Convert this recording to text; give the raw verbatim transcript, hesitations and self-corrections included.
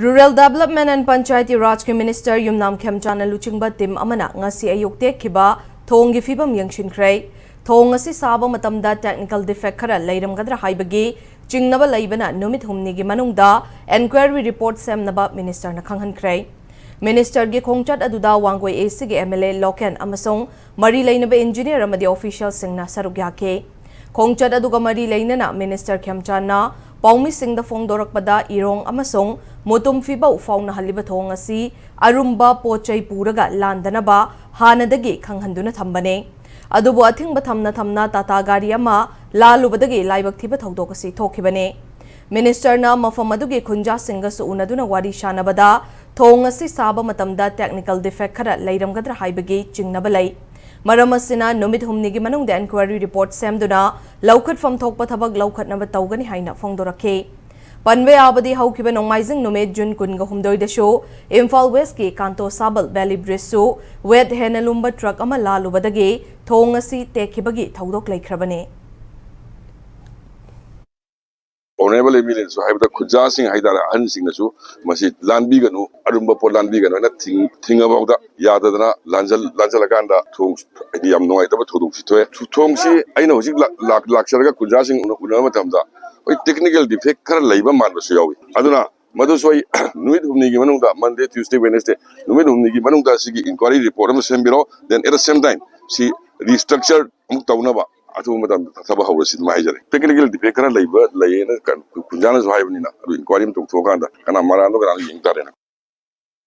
Rural Development and Panchayati Rajꯀꯤ Minister ꯌꯨꯝꯅꯥꯝ ꯈꯦꯝꯆꯥꯟꯅ ꯂꯨꯆꯤꯡꯕ team ꯑꯃꯅ ꯉꯁꯤ ꯑꯌꯨꯛ ꯇꯦꯛꯈꯤꯕ ꯊꯣꯡꯒꯤ ꯐꯤꯕꯝ ꯌꯦꯡꯁꯤꯟꯈ꯭ꯔꯦ꯫ ꯊꯣꯡ ꯑꯁꯤ ꯁꯥꯕ ꯃꯇꯝꯗ technical defect ꯈꯔ ꯂꯩꯔꯝꯒꯗ꯭ꯔꯥ ꯍꯥꯏꯕꯒꯤ ꯆꯤꯡꯅꯕ ꯂꯩꯕꯅ ꯅꯨꯃꯤꯠ ꯍꯨꯝꯅꯤꯒꯤ ꯃꯅꯨꯡꯗ inquiry report ꯁꯦꯝꯅꯕ ministerꯅ ꯈꯪꯍꯟꯈ꯭ꯔꯦ꯫ Ministerꯒꯤ ꯈꯣꯡꯆꯠ ꯑꯗꯨꯗ ꯋꯥꯡꯒꯣꯏ ACꯒꯤ MLA ꯂꯣꯀꯦꯟ ꯑꯃꯁꯨꯡ ꯃꯔꯤ ꯂꯩꯅꯕ engineer ꯑꯃꯗꯤ officialꯁꯤꯡꯅ ꯁꯔꯨꯛ ꯌꯥꯈꯤ꯫ ꯈꯣꯡꯆꯠ ꯑꯗꯨꯒ ꯃꯔꯤ ꯂꯩꯅꯅ minister ꯈꯦꯝꯆꯥꯟꯅ ꯄꯥꯎꯃꯤꯁꯤꯡꯗ ꯐꯣꯡꯗꯣꯔꯛꯄꯗ ꯏꯔꯣꯡ ꯑꯃꯁꯨꯡ ꯃꯨꯇꯨꯝꯐꯤꯕꯧ ꯐꯥꯎꯅꯍꯜꯂꯤꯕ ꯊꯣꯡ ꯑꯁꯤ ꯑꯔꯨꯝꯕ ꯄꯣꯠ ꯆꯩ ꯄꯨꯔꯒ ꯂꯥꯟꯗꯅꯕ ꯍꯥꯟꯅꯗꯒꯤ ꯈꯪꯍꯟꯗꯨꯅ ꯊꯝꯕꯅꯤ꯫ ꯑꯗꯨꯕꯨ ꯑꯊꯤꯡꯕ ꯊꯝꯅ ꯊꯝꯅ ꯇꯥꯇꯥ ꯒꯥꯔꯤ ꯑꯃ ꯂꯥꯜꯂꯨꯕꯗꯒꯤ ꯂꯥꯏꯕꯛ ꯊꯤꯕ ꯊꯧꯗꯣꯛ ꯑꯁꯤ ꯊꯣꯛꯈꯤꯕꯅꯤ꯫ Ministerꯅ ꯃꯐꯝ ꯑꯗꯨꯒꯤ ꯈꯨꯟꯖꯥꯁꯤꯡꯒꯁꯨ ꯎꯅꯗꯨꯅ ꯋꯥꯔꯤ ꯁꯥꯟꯅꯕꯗ ꯊꯣꯡ ꯑꯁꯤ ꯁꯥꯕ ꯃꯇꯝꯗ technical defect ꯈꯔ ꯂꯩꯔꯝꯒꯗ꯭ꯔꯥ ꯍꯥꯏꯕꯒꯤ ꯆꯤꯡꯅꯕ ꯂꯩ꯫ ꯃꯔꯝ ꯑꯁꯤꯅ ꯅꯨꯃꯤꯠ ꯍꯨꯝꯅꯤꯒꯤ ꯃꯅꯨꯡꯗ inquiry report ꯁꯦꯝꯗꯨꯅ ꯂꯧꯈꯠꯐꯝ ꯊꯣꯛꯄ ꯊꯕꯛ ꯂꯧꯈꯠꯅꯕ ꯇꯧꯒꯅꯤ ꯍꯥꯏꯅ ꯐꯣꯡꯗꯣꯔꯛꯈꯤ꯫ ꯄꯟꯕ ꯌꯥꯕꯗꯤ ꯍꯧꯈꯤꯕ ꯅꯣꯡꯃꯥꯏꯖꯤꯡ ꯅꯨꯃꯤꯠ June ꯀꯨꯟꯒ ꯍꯨꯝꯗꯣꯏꯗꯁꯨ ꯏꯝꯐꯥꯜ Westꯀꯤ ꯀꯥꯟꯇꯣ ꯁꯥꯕꯜ Valley Bridgeꯁꯨ weight ꯍꯦꯟꯅ ꯂꯨꯝꯕ truck ꯑꯃ ꯂꯥꯜꯂꯨꯕꯗꯒꯤ ꯊꯣꯡ ꯑꯁꯤ ꯇꯦꯛꯈꯤꯕꯒꯤ ꯊꯧꯗꯣꯛ ꯂꯩꯈ꯭ꯔꯕꯅꯤ꯫ Honourable MLAꯅꯁꯨ ꯍꯥꯏꯕꯗ ꯈꯨꯟꯖꯥꯁꯤꯡ ꯍꯥꯏꯇꯥꯔꯦ, ꯑꯍꯟꯁꯤꯡꯅꯁꯨ ꯃꯁꯤ ꯂꯥꯟꯕꯤꯒꯅꯨ, ꯑꯔꯨꯝꯕ ꯄꯣꯠ ꯂꯥꯟꯕꯤꯒꯅꯨ ꯍꯥꯏꯅ ꯊꯤꯡ-, ꯊꯤꯡꯉꯐꯥꯎꯗ ꯌꯥꯗꯗꯅ ꯂꯥꯟꯖꯜ-, ꯂꯥꯟꯖꯜꯂꯀꯥꯟꯗ ꯊꯣꯡ ꯍꯥꯏꯗꯤ ꯌꯥꯝ ꯅꯨꯡꯉꯥꯏꯇꯕ ꯊꯧꯗꯣꯛꯁꯤ ꯊꯣꯛꯑꯦ꯫ ꯊꯣꯡꯁꯤ ꯑꯩꯅ ꯍꯧꯖꯤꯛ ꯂꯥꯛ-, ꯂꯥꯛ-, ꯂꯥꯛꯆꯔꯒ ꯈꯨꯟꯖꯥꯁꯤꯡ ꯎꯅ-, ꯎꯅꯕ ꯃꯇꯝꯗ ꯑꯩꯈꯣꯏ technical defect ꯈꯔ ꯂꯩꯕ ꯃꯥꯟꯕꯁꯨ ꯌꯥꯎꯏ꯫ ꯑꯗꯨꯅ ꯃꯗꯨꯁꯨ ꯑꯩ ꯅꯨꯃꯤꯠ ꯍꯨꯝꯅꯤꯒꯤ ꯃꯅꯨꯡꯗ, Monday, Tuesday, Wednesday, ꯅꯨꯃꯤꯠ ꯍꯨꯝꯅꯤꯒꯤ ꯃꯅꯨꯡꯗ ꯁꯤꯒꯤ inquiry report ꯑꯃ ꯁꯦꯝꯕꯤꯔꯣ, then at the same time ꯁꯤ restructure ꯑꯃꯨꯛ ꯇꯧꯅꯕ ꯑꯊꯨꯕ ꯃꯇꯝꯗ ꯊꯕꯛ ꯍꯧꯔꯁꯤ ꯑꯗꯨꯃꯥꯏꯅ ꯍꯥꯏꯖꯔꯤ꯫ Technical defect ꯈꯔ ꯂꯩꯕ ꯂꯩꯌꯦꯅ ꯀ-, ꯈꯨꯟꯖꯥꯅꯁꯨ ꯍꯥꯏꯕꯅꯤꯅ ꯑꯗꯨ inquiry ꯑꯃ ꯇꯧꯊꯣꯛꯑꯀꯥꯟꯗ ꯀꯅꯥ ꯃꯔꯥꯟꯗꯣ ꯀꯅꯥꯅꯣ ꯌꯦꯡ ꯇꯥꯔꯦꯅ꯫